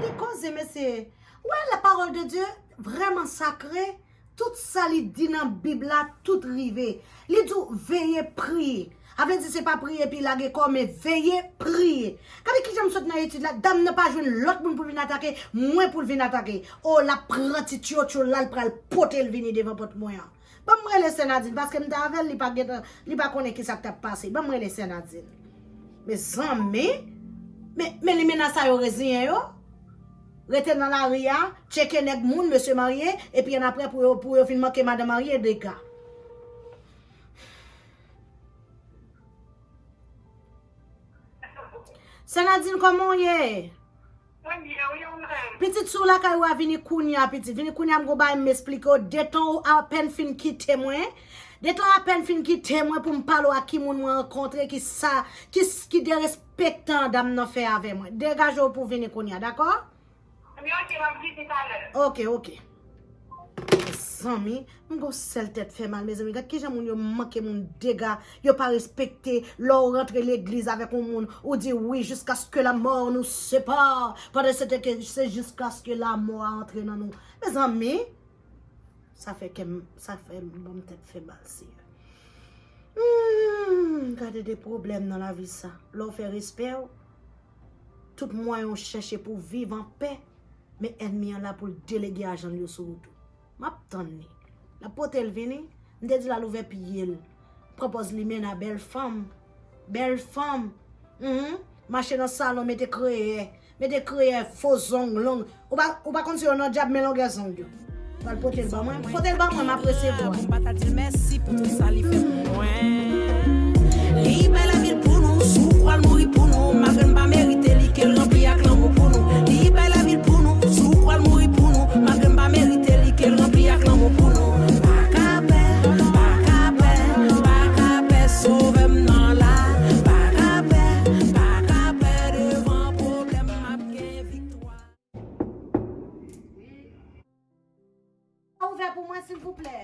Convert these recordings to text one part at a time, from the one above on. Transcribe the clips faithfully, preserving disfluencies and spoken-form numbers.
Li koze, mesye. Wè, la parole de Dieu vrèman sakre. Tout sa li di nan Bib la, tout rive. Li di w veye, priye. A vle di se pa priye epi lage kò, men veye, priye. Gade kijan m sot nan etid la, dam nan pa jwenn lòt moun pou l vin atake, mwen pou l vin atake. O, l ap pran ti tchotcho la, l pral pote l vini devan pòt mwen an. Ban m rele Sè Nadine, paske m te avè l, li pa gentan, li pa konnen kisa k t ap pase. Ban m rele Sè Nadine. Mezanmi, men, men limena sa yo reziyen yo. Rete nan lari a, tcheke nèg moun, mesye marye, epi annapre pou yo, pou yo fin manke madan marye dega. Sè Nadine, kòman w ye? Mwen byen, wi, ou menm? Pitit, si w lakay ou a, vini kounye a, pitit. Vini kounye a, m gon bagay m esplike w. Detan w apèn fin kite mwen. Detan w apèn fin kite mwen pou m pale w ak ki moun mwen rankontre, ki sa, ki, ki derespektan dam nan fè avè mwen. Degaje w pou w vini kounye a, dakò? Ebyen, oke, m ap vini talè. Oke, oke. Mezanmi, m gon sèl tèt fè mal, mezanmi. Gad kijan moun yo manke moun dega, yo pa respekte. Lè w rantre legliz avèk yon moun, ou di wi, jusqu'à ce que la mort nous sépare. Pandan se te ke se jusqu'à ce que la mort a antre nan nou. Mezanmi, sa fè kè m, sa fè m, ban m tèt fè mal, Seyè. Hmm, gade de pwoblèm nan lavi sa. Lè w fè respè w, tout mwayen w chèche pou viv anpè, men ènmi an la pou l delege ajan l yo sou wout ou. M ap tann li. L ap pote l vini. M te di l al ouvè pye l. Pran pòz limena, bèl fanm. Bèl fanm. Mhm. Mache nan salon, mete kreyè. Mete kreyè, fo zong long. Ou pa, ou pa konn si yo nan dyab, men longè zong yo. Pral pote l ban mwen. Pote l ban mwen, m ap resevwa. Bon, m pa ta di l mèsi pou tout sa li fè pou mwen. Li bay lavi l pou nou, si w kwè l mouri pou nou, malgre n pa merite li, ke l ranpli ak lanmou pou nou. Li bay lavi l pou nou, si w kwè l mouri pou nou, malgre n pa merite li, ke l ranpli ak lanmou pou nou. Pa ka pè, pa ka pè, pa ka pè, Sovè m nan la. Pa ka pè, pa ka pè, devan pwoblèm m ap gen viktwa. Ouvè pou mwen, silvouplè.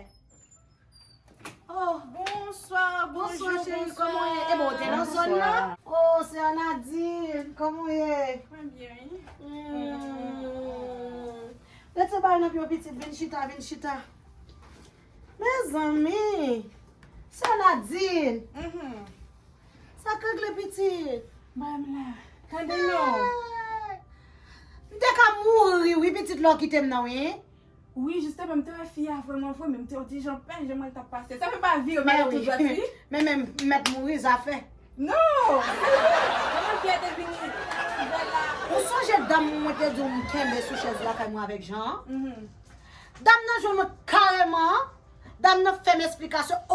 Oh, bonswa, bonjou, cheri, kòman w ye? E bon, ou te nan zòn nan? Oh, sè Nadine, kòman w ye? Mwen byen, wi. Hmm. Rete bay nan pye w, pitit, vin chita, vin chita. Mezanmi, sè Nadine. Mhm. Sa k regle, pitit? Mwen la. Tande non. Ah, m te ka mouri, wi, pitit, lè w kite m nan, wi. Wi, jisteman, m te wè fi a vrèman vre, men m te yon ti jan pè, jan mwen t ap pase. Sa fè pa vire, pa tout dwat, wi. Men, men, m mèt mouri, zafè. Non! Mwen fi a te vini vè la. Ou sonje dam mwen te di w m kenbe sou chèz lakay mwen avèk Jan an? Mhm. Dam nan jwenn mwen kareman. Dam nan fè m esplikasyon, o,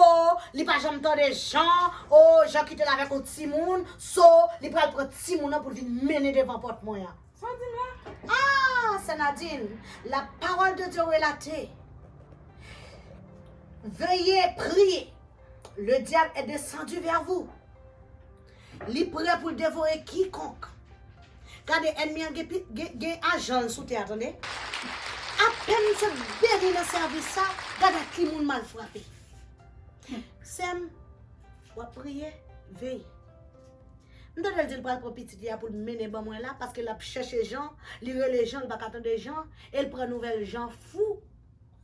li pa janm tande Jan, o, Jan kite l avèk yon timoun, so, li pral pran timoun nan pou l vin mennen devan pòt mwen an. Sa w di m la? Ah, sè Nadine, la parole de Dieu relate, veuillez prier, le diable est descendu vers vous. Li prè pou l devore kikonk. Gade, ènmi an gen, pi- gen, gen ajan l sou tè a, tande. Apèn m sot beni nan sèvis sa, gade ak ki moun m al frape. Sè m, w ap priye, veye. M tande l di l pral pran pitit li a pou l mennen ban mwen la, paske l ap chèche Jan, li rele Jan, l pa ka tande Jan, e l pran nouvèl Jan fou.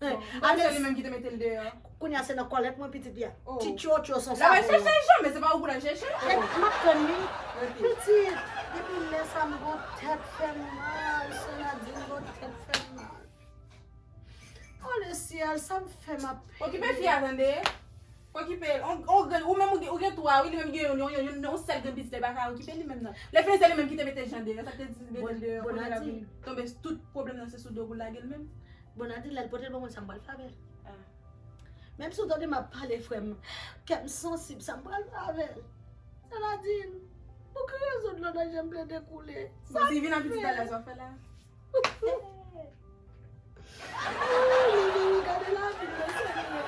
Bon, m panse se li menm ki te mete l deyò. Kounye a se nan kòlèt mwen pitit li a. Oh. Ti tchotcho san savon. L ap al chèche Jan, men se pa ou pou l al chèche. E m ap tann li. Ok. Pitit, depi lè sa m gon tèt fè m mal, sè Nadine gon tèt fè m mal. Oh, le ciel, sa m fè m ap peye. Okipe fi a, tande. Okipe l. On, on grenn, ou menm ou gen, ou gen twa, wi, li menm gen yon, yon, yon, yon sèl grenn pitit, li pa ka okipe li menm nan. Lè fini se li menm ki te mete Jan deyò, sa te di mete l deyò, kounye a l ap vin tonbe tout pwoblèm nan se sou do pou l lage l menm. Bon, Nadine, lè l pote l ban mwen, sa m pral fè avè l? Ah. Menm si w tande m ap pale, frè m, kè m sansib, sa m pral fè avè l? Sè Nadine, pou ki rezon dlo nan je m plede koule? Bon, si vin ak pitit talè, sa w fè la? Oh, Lili, gade lavi m, Senyè.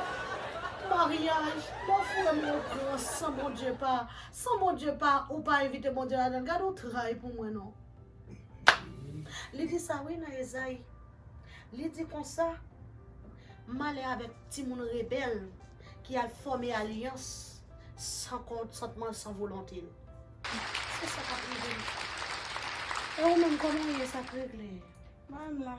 Maryaj, lè w foure m yon gran san Bondye pa, san Bondye pa, ou pa envite Bondye ladan l. Gade w trayi pou mwen, non. Li di sa wi nan Ezayi. Li di konsa, malè avèk timoun rebèl ki al fòme alyans san konsantman l, san volonte l. Se sa k ap rive m. E ou menm, kòman w ye, sa k regle? Mwen menm la.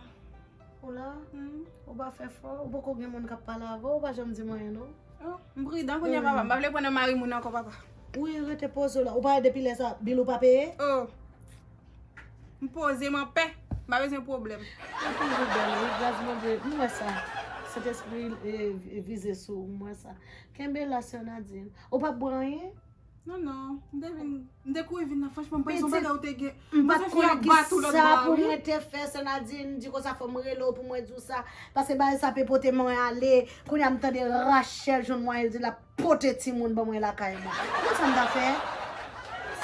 Ou la? Hmm. Ou pa fè fò, ou poko gen moun k ap pale avè w, ou pa janm di m anyen non. Oh, m pridan kounye a, papa. M pa vle pran nan mari moun ankò, papa. Wi, rete poze w la. Ou pa wè depi lè sa, bil ou pa peye? Oh. M poze m anpè. M pa bezwen pwoblèm. Ou toujou bèl, wi, gras Bondye. M wè sa. Sentespri, eh, vize sou ou, m wè sa. Kenbe la, sè Nadine. Ou p ap bwè anyen? Non, non. M te vin, m te kouri vin nan, franchman, m panse se yon bagay ou te gen. M pa t konnen ki sa pou mwen te fè, sè Nadine. M di konsa, fò m rele w pou mwen di w sa. Paske bagay sa pe pote mwen ale. Kounye a, m tande Rachel jwenn mwen, li di l ap pote timoun ban mwen lakay mwen. Ou konn sa m ta fè?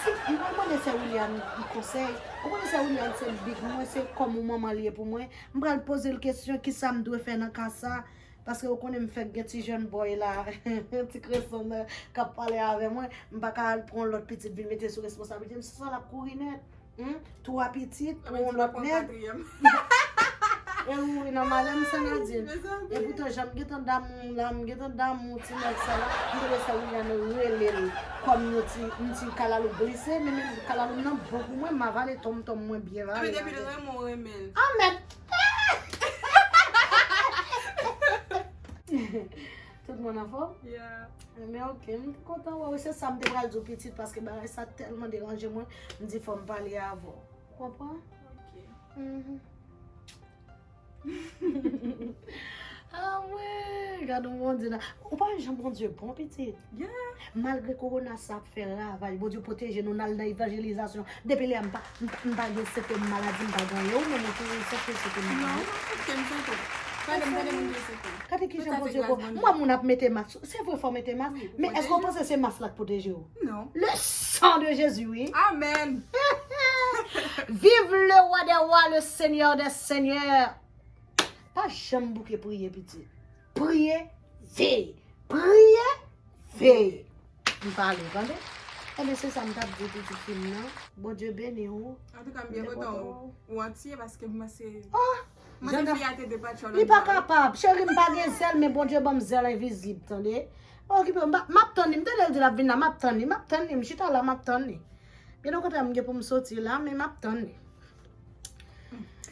Si m pral mande sè William konsèy, ou konnen sè William se big mwen, se kòm yon manman li ye pou mwen. M pral poze l kesyon, kisa m dwe fè nan ka sa? Paske ou konnen m fèk gen ti jèn bòy la, ti kreson nan, k ap pale avè mwen. M pa ka al pran yon lòt pitit vin mete sou responsablite m, se sa l ap kouri nèt. Hmm? Twa pitit pou yon lòt nèg. E wi, nan malè m, sè Nadine. E poutan, jan m gentan damou la, m gentan damou ti nèg sa la, m te lè sè William rele l kòm yon ti, yon ti kalalou glise, men men kalalou m nan bon pou mwen, m avale tonmtonm mwen byen vale. Depi l renmen w, renmen l. Amèn. Tout moun anfòm? Yeah. Men ok, m kontan wè w. Se sa m te pral di w pitit, paske bagay sa tèlman deranje mwen, m di fò m pale avè w. Ou konprann? Ok. Mhm. Ah mwen, gade yon Bondye la. Ou pa wè jan Bondye bon, pitit? Yeah. Malgre kowona sa ap fè ravaj, Bondye pwoteje nou, n al nan evanjelizasyon. Depi lè a m pa, m pa, m pa gen sentòm maladi, m pa gen anyen. Ou menm, ou toujou santi w sentòm maladi? Non, m pa santi m sentòm. Pa janm tande moun gen sentòm. Gade kijan Bondye bon. M wè moun ap mete mask. Se vre, fò w mete mask. Men èske w panse se mask la k pwoteje w? Non. Le sang de Jésus, wi. Amèn. Vive le roi des rois, le seigneur des seigneurs. Pa janm bouke priye, pitit. Priye, veye. Priye, veye. M pale, tande? Ebyen, se sa m t ap di pitit fi m nan. Bondye beni w. Antouka, m byen kontan w antye paske m panse. Oh! M panse fi a te depatche w lòt bò. Li pa kapab. Cheri, m pa gen zèl, men Bondye ban m zèl envizib, tande? Pa okipe w, m pa, m ap tann li. M tande l di l ap vin la, m ap tann li, m ap tann li, m chita la, m ap tann li. Byen okontrè, m gen pou m soti la, men m ap tann li.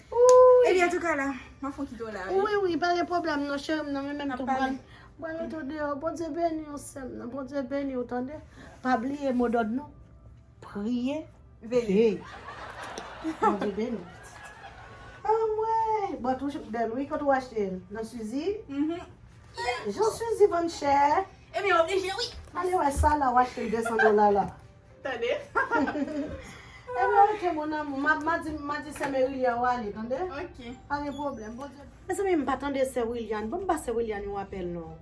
Wi. Ebyen, antouka la, m ap fon kite w la, wi. Wi, wi, pa gen pwoblèm non, cheri m nan, men menm tou m pral, m pral rete deyò. Bondye beni w, sè m nan, Bondye beni w, tande? Pa bliye modòd nou. Priye, veye. Bondye beni w, pitit. Anmwey! Bon, toujou bèl, wi, kote w achte l? Nan Suzy? Mhm. Jan Suzy vann chè. Ebyen, oblije, wi. Ale wè sa la, w achte l de san dola la. Tande? Ebyen, ok, mon amour. M a, m a di, m a di sè Merilia w ale, tande? Ok. Pa gen pwoblèm, Bondye. Mezanmi, m pa tande sè William. Ban m ba sè William yon apèl, non.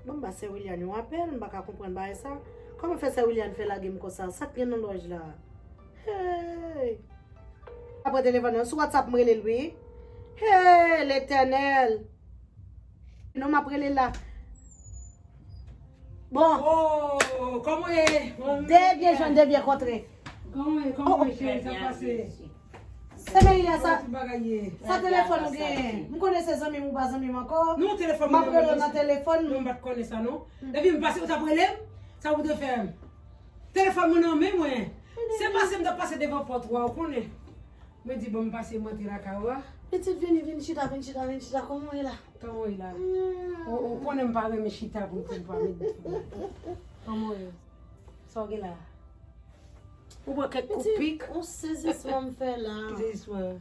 Ban m ba sè William yon apèl, m pa ka konprann bagay sa. Kòman fè sè William fè lage m konsa? Sa k gen nan lòj la? Hey! Apre telefòn nan, sou WhatsApp m rele l, wi. Hey, Letènèl! Non, m ap rele l la. Bon. Oh, kòman w ye? De byen jwenn, de byen kontre. Kòman w ye? Kòman w ye, cheri? Sa pase? Se Merilia sa. Sa telefòn ou genyen? M konnen se zanmi m ou pa zanmi m ankò. Non, telefòn m ap rele w nan telefòn. Non, m pa t konnen sa, non. Depi m pase, ou t ap rele m? Sa ou te fè m? Telefòn mwen nan men mwen. Se pase m t ap pase devan pòt ou a, ou konnen. Mwen di, bon, m pase m antre lakay ou a. Pitit, vini, vin chita, vin chita, vin chita. Kòman w ye la? Kòman w ye la? Hmm. Ou, ou konnen m pa renmen chita pou m, pou m pa met bouch mwen. Kòman w ye? Sa w gen la? Ou pran kèk kout pik? Pitit, yon sezisman m fè la. Ki sezisman?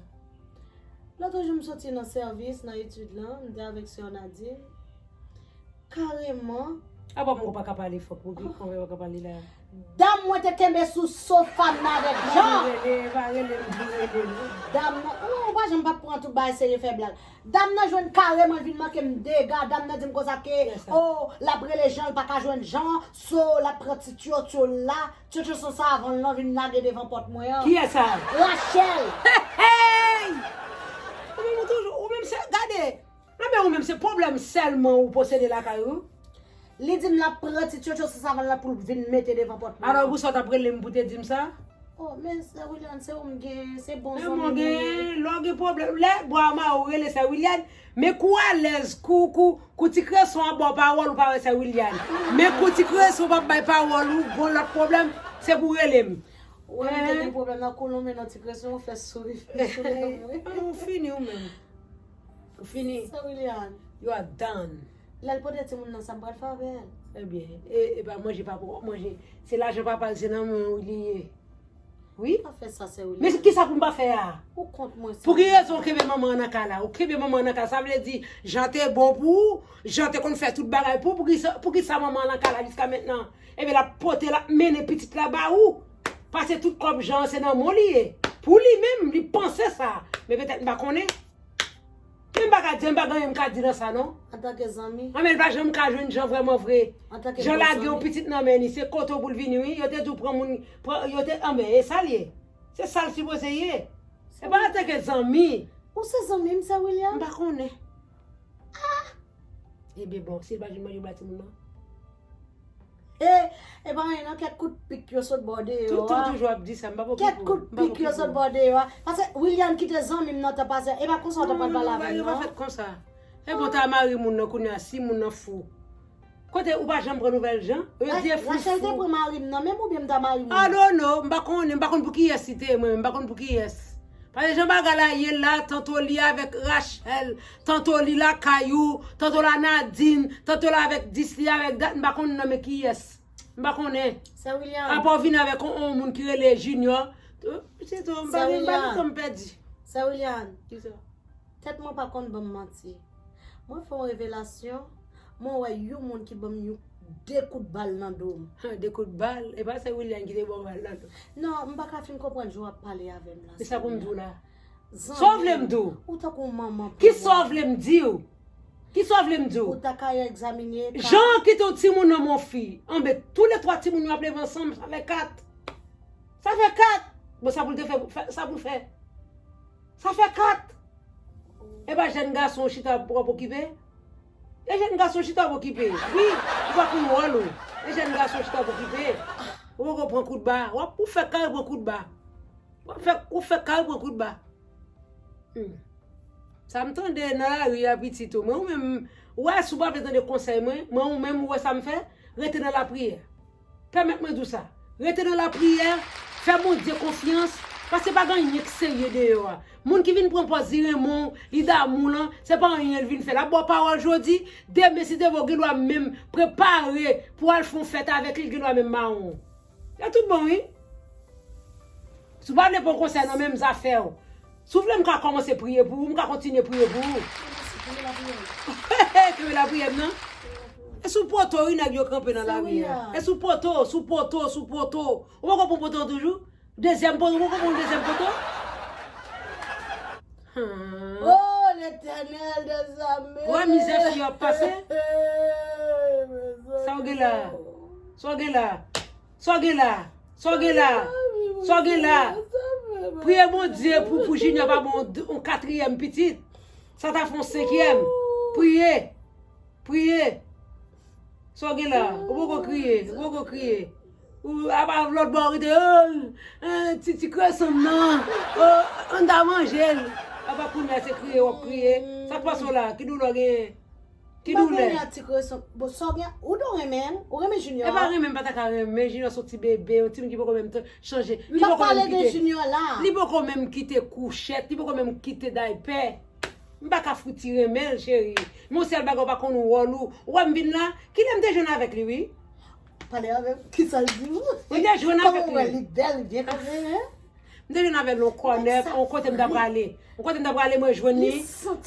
Lòt jou m soti nan sèvis, nan etid lan, m te avèk sè Nadine. Kareman. Apa m pa ka pale fò pou ki konvè pa ka pale la? Dam mwen te kenbe sou sofa m nan avèk Jan. Pa rele, pa rele m, pa rele m. Dam nan, oh, ou pa janm pa pran tout bagay serye, fè blag. Dam nan jwenn kareman vin manke m dega. Dam nan di m konsa ke, oh, l ap rele Jan, l pa ka jwenn Jan. So, l ap pran ti tyotyo l la. Tyotyo san savann lan vin lage devan pòt mwen an. Kiyès sa? Rachel. Hey, hey! Ou menm ou toujou, ou menm se, gade. Ebyen ou menm se pwoblèm sèlman ou posede lakay ou? Li di m l ap pran ti tyotyo san savann lan pou l vin mete devan pòt mwen. Alò pou sa w t ap rele m pou te di m sa? Oh, men sè William, se ou m gen, se bon zanmi m ou ye. Lè w gen pwoblèm, lè bwa ma ou rele sè William, men kou alèz, kou, kou, kou ti kreson ap ba w pawòl, ou pa wè sè William. Men kou ti kreson p ap bay pawòl ou, gon lòt pwoblèm, se pou rele m. Ou wè m te gen pwoblèm nan kolonmen nan ti kresyon, ou fè souri, fè souri nan mwen. Ou fini ou menm. Ou fini. Sa William. You are done. Lè l pote timoun nan, sa m pral fè avè l? Ebyen, e, e pa manje papa w ap manje. Se lajan papa l, se nan men w li ye. Wi. Pa fè sa, sè William. Men kisa pou m pa fè a? Ou kont mwen sa. Pou ki rezon w kenbe manman an nan kay la? Ou kenbe manman an nan kay la, sa vle di, Jan te bon pou ou, Jan te konn fè tout bagay pou ou, pou ki sa, pou ki sa manman an nan kay la jiska mentnan? Ebyen, l ap pote, l ap mennen pitit la ba ou. Pase tout kòb Jan an, se nan men w li ye. Pou li menm, li panse sa. Men petèt m pa konnen. Men m pa ka di, m pa gen anyen m ka di nan sa, non. Antanke zanmi. Anben, l pa janm ka jwenn Jan vrèman vre. Antanke Jan bon lage yon zanmi. Pitit nan men li, se kote w pou l vini, wi. Yo te di w pran moun, pran, yo te, anben, e sa l ye. Se sa l sipoze ye. Se pa antanke zanmi. Ou se zanmi m, sè William? M pa konnen. Ebyen, bon, si l pa jwenn manje pou ba timoun nan. E, e pa anyen non, kèk kout pik yo sot bò deyò Tout tan a. Toujou ap di sa, m pa pou Kèk kout pik yo sot bò deyò a. Paske William kite zanmi m nan tan pase. E pa konsa w ta pral pale avè m Yo pa non. Fèt konsa. E bon, ta mari moun nan kounye a, si moun nan fou. Kote ou pa janm pran nouvèl Jan? Yo di e fou. Rachel te pran mari m nan menm oubyen m ta mari moun? I don't know, m pa konnen, m pa konn pou kiyès li te ye, mwen, m pa konn pou kiyès. Paske jan bagay la ye la, tanto li avèk Rachel, tanto li lakay ou, tanto la Nadine, tanto la avèk dis, li avèk dat, m pa konn nan men kiyès. M pa konnen. Sè William. Apa w vin avèk yon, yon moun ki rele Junior. Se tou, m pa Sè gen, m pa gen William. Tan m pèdi. Sè William. Kisa? Tèt mwen pa konn ban m manti. Mwen fè yon revelasyon, mwen wè yon moun ki ban m yon de kout bal nan do m. Ha, de kout bal. E pa se William ki te ba w bal la tou. Non, m pa ka fin konprann jan w ap pale avè m la. Men sa pou m di w la. Zanmi, Sa w vle m di w? Ou tankou yon manman pou Kisa w mwen. Vle m di w? Kisa w vle m di w? Ou ta ka egzamine ka. Jan kite yon timoun nan men yon fi. Anben, tou le twa timoun yo ap leve ansanm, sa fè kat. Sa fè kat. Bon, sa pou l te fè, fè- sa pou l fè. Sa fè kat. E pa jèn gason chita w ap okipe? E jèn gason chita w ap okipe. Wi, ou pa konn wòl ou. E jèn gason chita w ap okipe. Ou poko pran kout ba. W ap ou fè kare pran kout ba. W ap fè, ou fè kare pran kout ba. Hmm. Sa m tande nan lari a pitit ou. Mwen ou menm, ou wè si w pa vle tande konsèy mwen, mwen ou menm ou wè sa m fè, rete nan lapriyè. Pèmèt mwen di w sa. Rete nan lapriyè, fè Bondye konfyans, paske pa gen anyen ki serye deyò a. Moun ki vin pran pòz li renmen w, li damou w lan, se pa anyen l vin fè. L ap ba w pawòl jodi, demen si Dye vle w gen dwa menm prepare pou w al fè yon fèt avèk li, l gen dwa menm mawon w. Sa tout bon, wi. Si w pa vle pran konsèy nan menm zafè w, si w vle m ka kòmanse priye pou ou, m ka kontinye priye pou ou. Kenbe lapriyè m nan. E sou poto, wi, nèg yo kanpe nan lari a. E sou poto, sou poto, sou poto. Ou poko pran poto toujou? Dezyèm poto, ou poko pran dezyèm poto? Hmm. Oh, Letènèl dèzame. Wè mizè fi yo ap pase? Sa w gen la? Sa w gen la? Sa w gen la? Sa w gen la? Sa w gen la? Priye Bondye pou, pou Junior pa bon yon katriyèm pitit. Sa ta fè yon senkyèm. Priye. Priye. Sa w gen la? Ou poko kriye. Ou poko kriye. Ou apa lòt bò ou rete, oh, eh, ti, ti kresyon m nan. Oh, ann ta manje l. Apa kounye a se kriye w ap kriye. Sa k pase w la? Ki doulè w genyen? Ki doulè? Ti kresyon. Bon, sa w gen, ou do renmen l? Ou renmen Junior? E pa renmen, m pa ta ka renmen. Junior se yon ti bebe, yon timoun ki poko menm t- chanje. M pa pale de Junior la. Li poko menm kite kouchèt, li poko menm kite daypè. M pa ka fouti renmen l, cheri. Men yon sèl bagay, ou pa konn wòl ou. Ou wè m vin la, kilè m te jwenn avèk li, wi. Pale avè m, kisa l di w? M te jwenn avèk Kòman w wè li. Li bèl, li byen kanpe, hein? M te jwenn avè l yon kò nèf, yon kote m ta prale. Yon kote m ta prale, mwen jwenn li.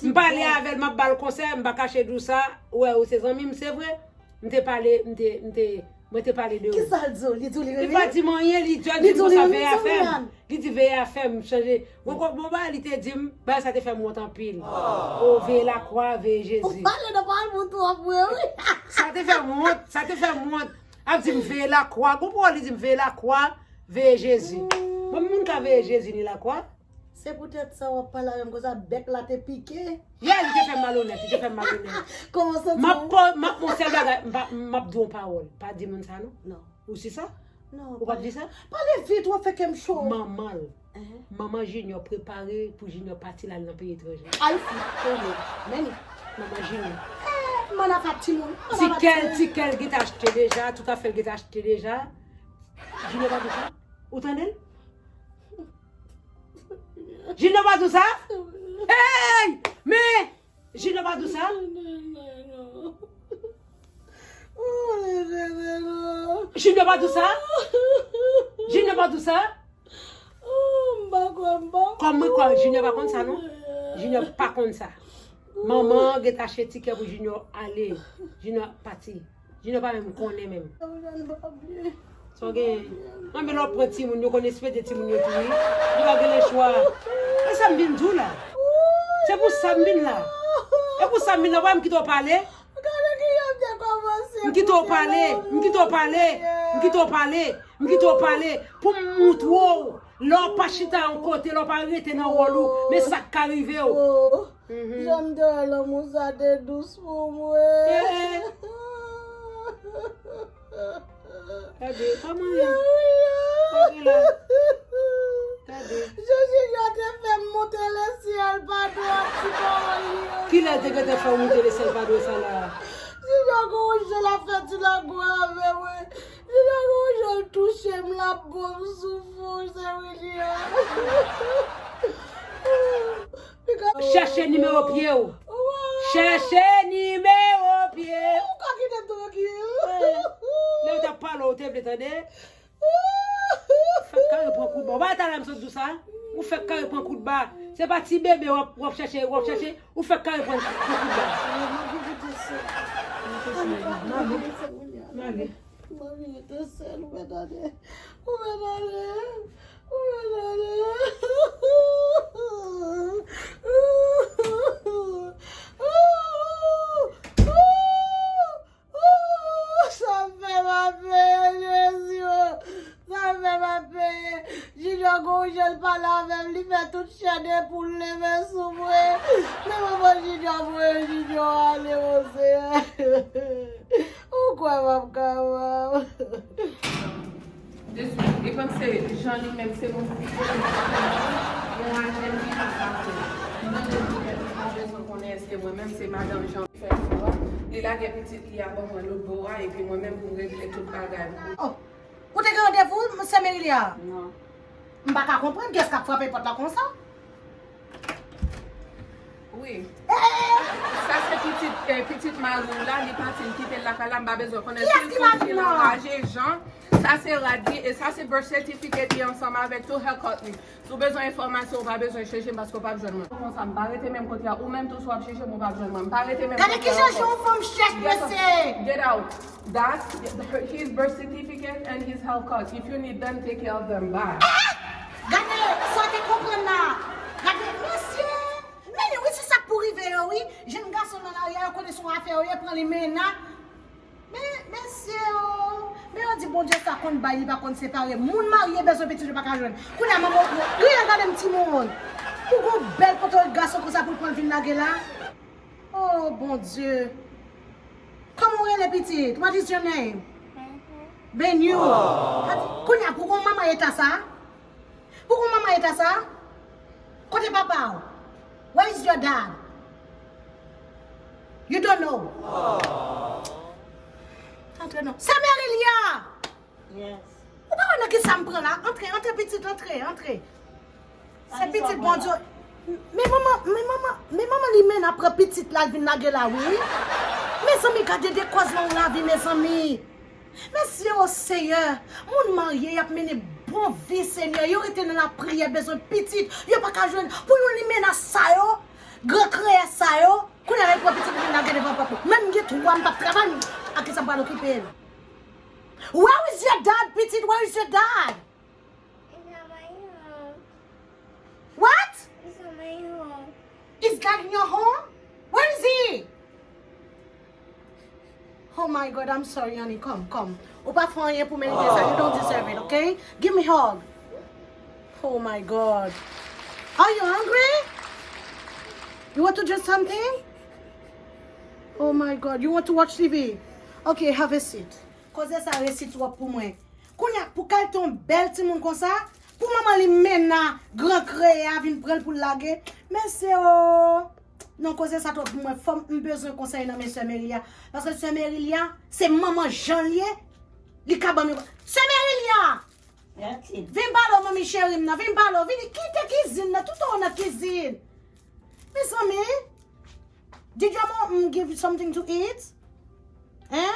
M pale avè l, m ap ba l konsèy, m pa kache di w sa. Ou wè, ou se zanmi m, se vre. M te pale, m te, m te, mwen te pale de ou. Kisa l di w? Li di w li Li renmen pa w? di m anyen, li just Li di m di w li konsa renmen veye w, afè m. William? Li di veye afè m, chanje. Bon, bon, bon, bagay li te di m, bagay sa te fè m wont anpil. Oh, veye lakwa, veye Ou Jezi. Pale nan pawòl pou twòp vre, wi. Sa te fè m wont, sa te fè m wont. Ap di m veye lakwa, gon pawòl li di m veye lakwa, veye Jezi. Bon, moun ka veye Jezi ni lakwa. Se poutèt sa w ap pale avè m konsa, bèk la te pike. Yeah, li te fè m malonèt, li te fè m malonèt. Kòman santi M ap w? po- m ap yon sèl bagay, m pa- m ap di yon pawòl. Pa di moun sa non. Non. Ou si sa? Non, Ou p ap di sa? Pale vit, w ap fè kè m cho. Manman l. Hein? Manman Junior prepare pou Junior pati l al nan peyi etranje. Al fi konnen. Men li. Manman Junior. Eh, mann ap fè timoun. Tikè l, tikè l gentan achte deja, tout afè l gentan achte deja. Junior pa di sa? Ou tande l? Junior pa di w sa? Hey! Men! Junior pa di w sa? Junior pa di w sa? Junior pa di w sa? Kòm mwen kwè, Junior pa konn sa, non? Junior pa konn sa. Manman an gentan achte tikè pou Junior ale. Junior pati. Junior pa menm konnen menm. Sa w gen? Anben lè w pran timoun, yo konn espete timoun yo tou, wi. Li pa gen lechwa. E sa m vin di w la. Se pou sa m vin la. E pou sa m vin la, w wè m kite w pale. M kite w pale, m kite w pale, m kite w pale, m kite w pale. Pou m moutre w, lè w pa chita yon kote, lè w pa rete nan wòl ou, men sa k ka rive w. Jan m te wè lanmou sa te dous pou mwen. Gade, pa manyen. Gade la. Gade. Jan Junior te fè m monte lesyèl pa dwe ak ti pawòl li yo. Kilè te gentan fè w monte lesyèl pa dwe sa la? Junior gon jan l ap fè ti lago avè mwen. Junior gon jan l touche m, l ap bon m soufri, se William. Chèche nimewo pye w. Chèche nimewo pye w. Ou ka kite m trankil. Lè w t ap pale, ou te vle tande. Ou fèk kare pran kout ba. Ou pa wè talè m sot di w sa? Ou fèk kare pran kout ba. Se pa ti bebe w ap, w ap chèche, w ap chèche. Ou fèk kare pran, pran kout ba. Mami, mami. Mami, rete sèl, ou mèt ale. Ou mèt ale. Ou mèt ale. Sa fè m ap peye, Jezi, o. Sa fè m ap peye. Junior gon jan l pale avè m, li fè tout chè de poul leve sou mwen. Men manman Junior voye Junior ale, mon Seyè. Ou kwè m ap kapab? Dezwi, li panse Jan li menm se yon, yon ajen ki pa fasil. Li mande pou tèt li, pa bezwen konnen èske mwen menm se madanm Jan ki fè fò a. Li lage pitit li a ban mwen lòt bò a, epi mwen menm pou m regle tout bagay. Oh, ou te gen randevou, sè Merilia? Non. M pa ka konprann kiyès k ap frape pòt la konsa. Wi. Sa se pitit, eh, pitit mari w la, li pati, li kite l lakay la, m pa bezwen konnen. Kiyès ki mari m nan? Raje Jan. Sa se rad li, e sa se birth certificate li ansanm avèk tout haircut li. Si w bezwen enfòmasyon, ou pa bezwen chèche m paske w p ap jwenn mwen. Konsa, m pa rete menm kote a. Ou menm tou, si w ap chèche m, ou p ap jwenn mwen. M pa rete menm kote a ankò. Gade ki jan yon fanm chèch, mesye! Get out. That's his birth certificate and his haircut. If you need them, take care of them. Bye. Gade, sa w te konprann la. Gade, mesye! Men wi, se sa k pou rive yo, wi. Jèn gason nan lari a, yo konnen se yon afè yo ye, pran li men nan. Men, mesye, o. Men yo di Bondye sa konn bay, li pa konn separe. Moun marye bezwen pitit, yo pa ka jwenn. Kounye a, manman, wi, gade m timoun. Pou gon bèl pòtòy gason konsa pou l pran l vin lage la. Oh, Bondye. Kòman w rele pitit? What is your name? Benyu. Kounye a, pou gon manman eta sa? Pou gon manman eta sa? Kote papa w? Where is your dad? You don't know? Antre non. Sè Merilia! Yes. Ou pa wè nan ki sa m pran la? Antre, antre pitit, antre, antre. Se pitit Bondye. Men manman, men manman, men manman li men ap pran pitit la, l vin lage la, wi. Mezanmi, gade de kòz nan yon lavi, mezanmi. Mesye, o Seyè, moun marye, y ap mennen bon vi, Senyè. Yo rete nan lapriyè, bezwen pitit. Yo pa ka jwenn. Pou yon limena sa yo, gran kreyè sa yo, kounye a, y pran pitit, vin lage devan pòt mwen. Menm gen twa, m p ap travay, m, a ki sa m pral okipe l? Where is your dad, pitit? Where is your dad? He's at my home. What? He's at my home. Is dad in your home? Where is he? Oh my God, I'm sorry, honey. Come, come. Ou pa fè anyen pou merite sa. You don't deserve it, okay? Give me hug. Oh my God. Are you hungry? You want to drink something? Oh my God, you want to watch T V? Okay, have a seat. Koze sa resi twòp pou mwen. Kounye a, pou kal te yon bèl timoun konsa, pou manman li mennen gran kreyè a vin pran l pou l lage. Mesye o! Non, koze sa twòp pou mwen. Fò m, m bezwen konsèy nan men sè Merilia. Paske sè Merilia, se manman Jan l ye. Li ka ban m yon. Sè Merilia! Vin pale w, manmi cheri m nan. Vin pale w. Vin kite kizin nan. Tout ou nan Is it? Mezanmi, did your mom give you something to eat? Hein?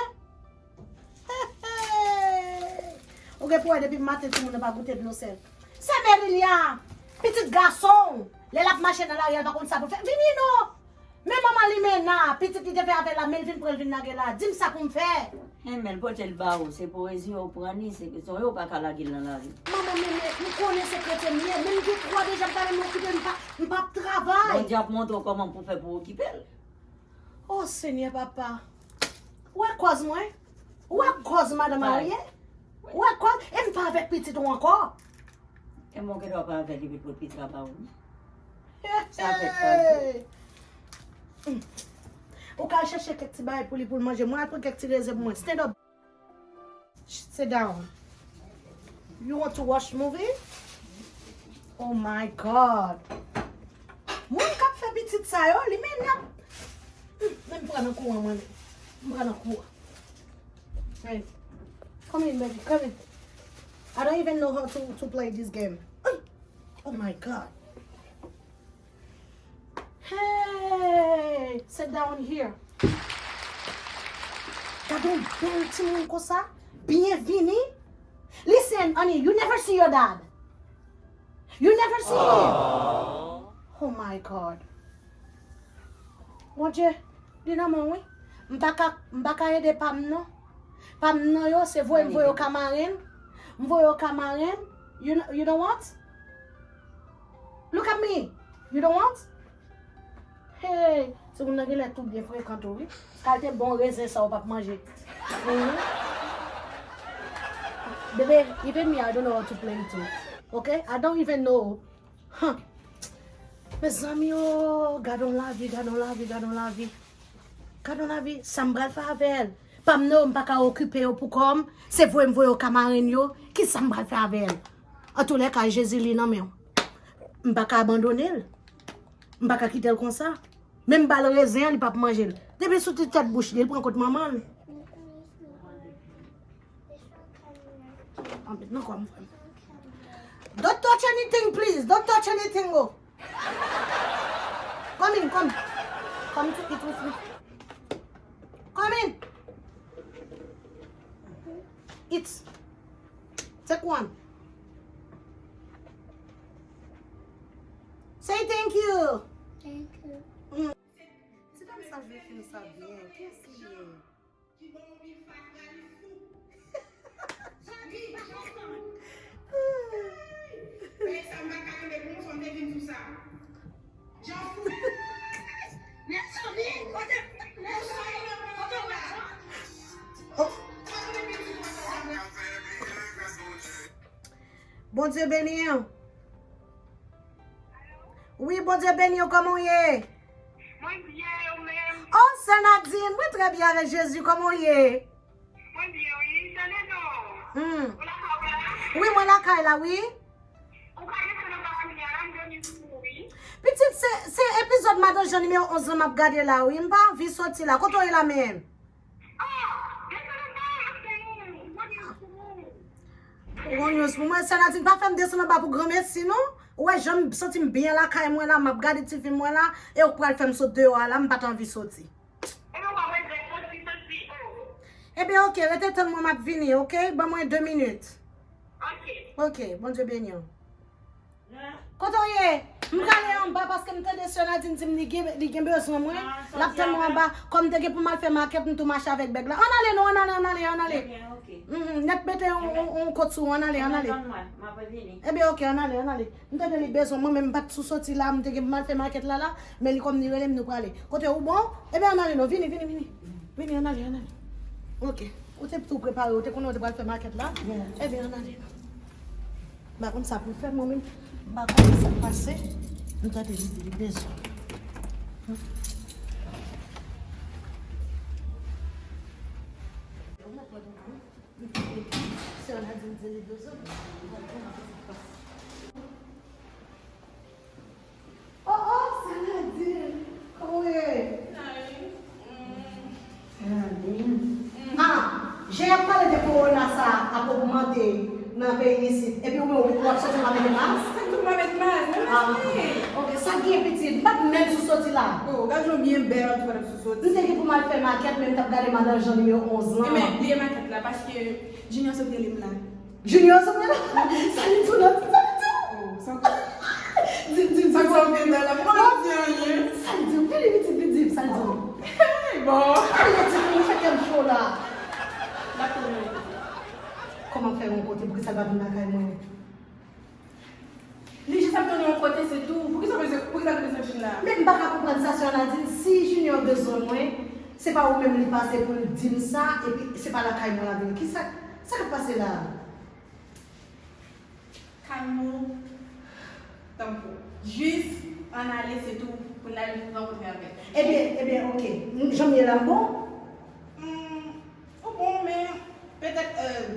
Ou gen pou wè depi maten timoun nan pa goute dlo sèl. Se Merilia, pitit gason w, lè l ap mache nan lari a, l pa konn sa pou l fè. Vini non! Men manman Limena, pitit li te fè avè l la, men l vin pran l vin lage la. Di m sa pou m fè. Enben, l pote l ba ou, se pou reziye w pran li, se, se yo pa ka lage l nan lari. Manman Meme, ou konnen se kretyen m ye, men m gen twa deja, m pa menm okipe, m pa, m p ap travay. Bondye ap montre w kòman pou fè pou okipe l. O Senyè papa, ou wè kòz mwen? Ou wè kòz madanm Arye? Ou wè kòz? E m pa avèk pitit ou ankò. E mwen gentan pa avèk li pou pitit la ba ou. Sa fèt pa vre. Ou ka al chèche kèk ti bagay pou li pou l manje. Mwen al pran kèk ti raisin pou mwen. Stand up. Sit down. You want to watch movie? Oh my God. Moun k ap fè pitit sa yo, li men n ap. Men m pran nan kouran mwen. M pran nan kouran. Hey. Come in, baby. Come in. I don't even know how to, to play this game. Ay! Oh my God. Hey, sit down here. Gade yon bèl timoun konsa. Byenvini. Listen, honey, you never see your dad. You never see him. Oh my God. Bondye, li nan men w wi. M pa ka, m pa ka ede pa m non. Pa m nan yo, se voye m voye yo ka maren m. M voye yo ka maren m. You know, you know what? Look at me. You don't want? Hey, timoun nan genlè tou byen frekan tou wi. Kalte bon rezen sa ou p ap manje. Mhm. Bebe, even me, I don't know how to play it too. Okay? I don't even know. Huh. Mezanmi o, gad on lavi, gad on lavi, gad on lavi. Gad on lavi, sa m pral fè avè l? Pa m nan yo, m pa ka okipe yo pou kò m. Se voye m voye yo ka maren yo. Kisa m pral fè avè l? Antoulèka, Jezi li nan men w. M pa ka abandone l. M pa ka kite l konsa. Menm ba l rezen an, li p ap manje l. Depi sou ti tèt bouch li, l pran kot manman l. Anpil nan kò m, frè m. Don't touch anything, please. Don't touch anything, oh. Come in, come. Come to eat with me. Come in. Eat. Take one. Say thank you. Thank you. Mm. Ti dam sa jwe fim sa byen. Kiyès li ye? Ki bon moun li fatra li fou. Jan li, jan li. Fè sa m pa ka kenbe pou mwen, fò m te vin sou sa. Jan fou. Mezanmi, kote, mezanmi, kote w wè sa? Oh. Fò m te vin sou sa. Bondye beni w. Wi, Bondye beni w, kòman w ye? Mwen byen, ou menm? Oh, sè Nadine, mwen trè byen avèk Jezi, kòman w ye? Mwen byen, wi. Tande non. Hmm. Ou lakay ou la? Wi, mwen lakay la, wi. Ou ka desann anba kounye a la, m gen yon news pou ou, wi. Pitit, se, se epizòd Madan Jan nimewo onz lan m ap gade la, wi. M pa anvi soti la. Kote w ye la menm? Ou gon news pou mwen, sè Nadine, pa fè m desann anba pou granmesi, non. Ou wè jan m santi m byen lakay mwen la, m ap gade ti fim mwen la, e ou pral fè m sot deyò a la, m pa t anvi soti. Ebyen, oke, rete tann mwen, m ap vini, oke? Ban mwen de minit. Oke, Bondye beni w. Kote w ye? M prale anba paske m tande sè Nadine di m li gen, li gen bezwen mwen. L ap tann mwen anba. Kòm m te gen pou m al fè makèt, m tou mache avèk bèg la. Ann ale non, ann ale, ann ale, ann ale. Mhm, nèt mete yon, yon, yon kot sou ou, ann ale, ann ale. Ebyen, oke, ann ale, ann ale. M tande li bezwen mwen, men m pa t sou soti la, m te gen pou m al fè makèt la la, men li kòm li rele m, nou prale. Kote ou bon? Ebyen, ann ale non, vini, vini, vini. Vini, ann ale, ann ale. Oke. Ou te tou prepare, ou te konnen ou te pral fè makèt la. Ebyen, ann ale non. M pa konn sa pou l fè, mwen menm. M pa konn sa k pase. M tande li di li bezwen. Sè Nadine di li bezwen. Oh, oh, sè Nadine. Kòman w ye? Sè Nadine. Ah, jan y ap pale de kowona sa ap ogmante nan peyi isit. Epi ou menm, ou ap soti w pa mete mas? Sa k fè m pa met mas? Mwen mete. Ah, ok. Ok, Gen pitit, m pa t menm sou soti la. Oh, gad jan w byen bèl, an tou pa t ap sou soti. M te gen pou m al fè makèt, men m t ap gade madan Jean nimewo onz lan. Ebyen, bliye makèt la, paske Junior sot rele m la. Junior sot rele m la? Sa li di w la? Sa li di w? Oh, sa. Di, di, di. Sa sa w vin la? Mwen pa di anyen. Sa li di w? Vini pitit, vin di m, sa li di w? Bon. Ay, ti fi, ou fè kè m cho la. Dakò. Kòman fè yon kote, poukisa l pa vin lakay mwen? Li jis ap tann yon kote, se tou. Poukisa w bezwen, poukisa w bezwen vin la? Men m pa ka konprann sa, sè Nadine. Si Junior bezwen mwen, se pa ou menm li pase pou l di m sa, epi se pa lakay mwen l ap vini. Kisa, sa k ap pase la? Kalme w, tanpri. Jis ann ale, se tou, pou n al rankontre avè l. Ebyen, ebyen, oke. Jan m ye la, m bon? Hmm, ou bon, men petèt, euh,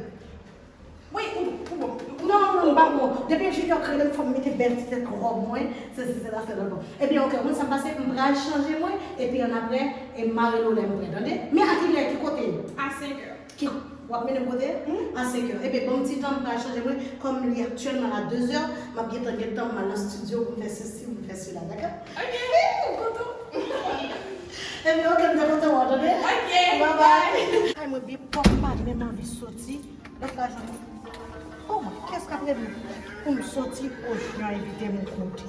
wi, ou, ou bon. Non, non, non, m pa bon. Depi Junior k rele m, fò m mete bèl ti tèt wòb mwen, se, se, se la fè lòt bò. Ebyen, oke, ou konn sa m pase, m pral chanje mwen, epi annapre, e m mare nou lè m prè, tande? Men a kilè, ki kote? A senk è. Ki, w ap mennen m kote? Hmm? A senk è. Ebyen, ban m ti tan, m pral chanje mwen. Kòm li aktyèlman la de zè, m ap gentan, gentan, m al nan estidyo pou m fè sesi, pou m fè sela, dakò? Ok. Wi, m kontan. Ebyen, oke, m te kontan wè w, tande? Ok, bye bye. Ay, mwen byen pòp, m pa menm anvi soti. Lòt la, jan. Oh, mwen, kiyès k ap rele m pou m soti? O, Junior envite m yon kote.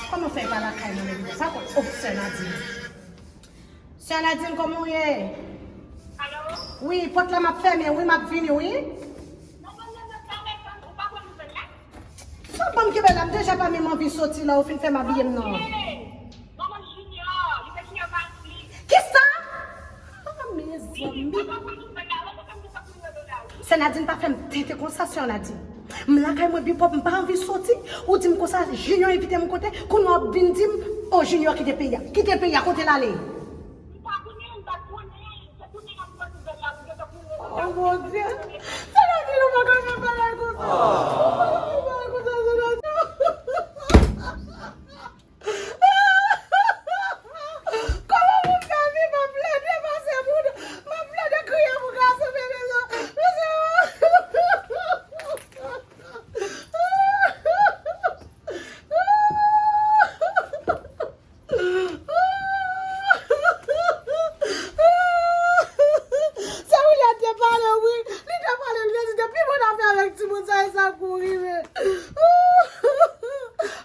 Kòman fè e pa lakay mwen, men li pa konn, oh, sè Nadine. Sè Nadine, kòman w ye? Alo? Wi, pòt la m ap fèmen, wi, m ap vini, wi. Non, non, non, non, pa mèt, ou pa pran nouvèl la? Sa w ban m kenbe la, m deja pa menm anvi soti la, ou fin fè m abiye m nan. Manman Junior, li te Junior Patrick. Kisa? Ah, mezanmi. Wi, ou pa pran nouvèl la, ou pa pran nouvèl la, wi. Sè Nadine pa fè m tenten konsa, sè Nadine. M lakay mwen byen pwòp, m pa anvi soti. Ou di m konsa, Junior envite m kote, kounye a w ap vin di m, oh, Junior kite peyi a. Kite peyi a, kote l ale? M pa konnen, m pa konnen. Se kounye a m pran nouvèl la, m gentan konnen. Oh, mon Dieu. Sè Nadine, ou pa ka fè bagay konsa. Ou pa ka fè bagay konsa, sè Nadine. Kòman moun ka viv ap plede pase moun, m ap plede kriye pou gason bebe sa. Mesye, sè William te pale, wi. Li te pale, li te di, depi moun ap fè avèk timoun sa, e sa pou rive.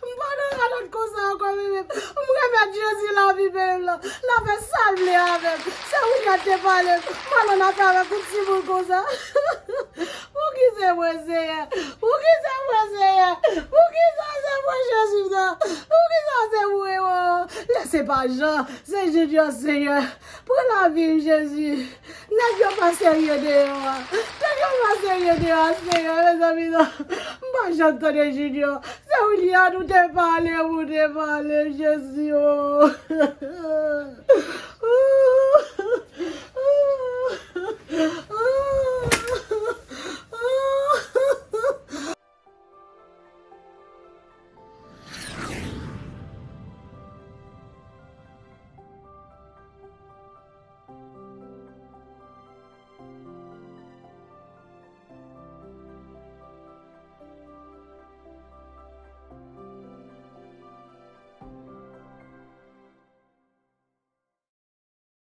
M pa nan radòt konsa ankò, bebe. M remèt Jezi lavi, bebe, la. L a fè sa l vle avè m. Sè William te pale. M al nan afè avèk yon timoun konsa. Poukisa mwen, Seyè? Poukisa mwen, Seyè? Poukisa se mwen, Jezi, sa? Poukisa se mwen, oh? Lè se pa Jan, se Junior, Seyè. Pran lavi m, Jezi. Nèg yo pa serye deyò a. Nèg yo pa serye deyò a, Seyè, mezanmi, non. M pa janm tande Junior. Sè William, ou te pale, ou te pale, Jezi, oh.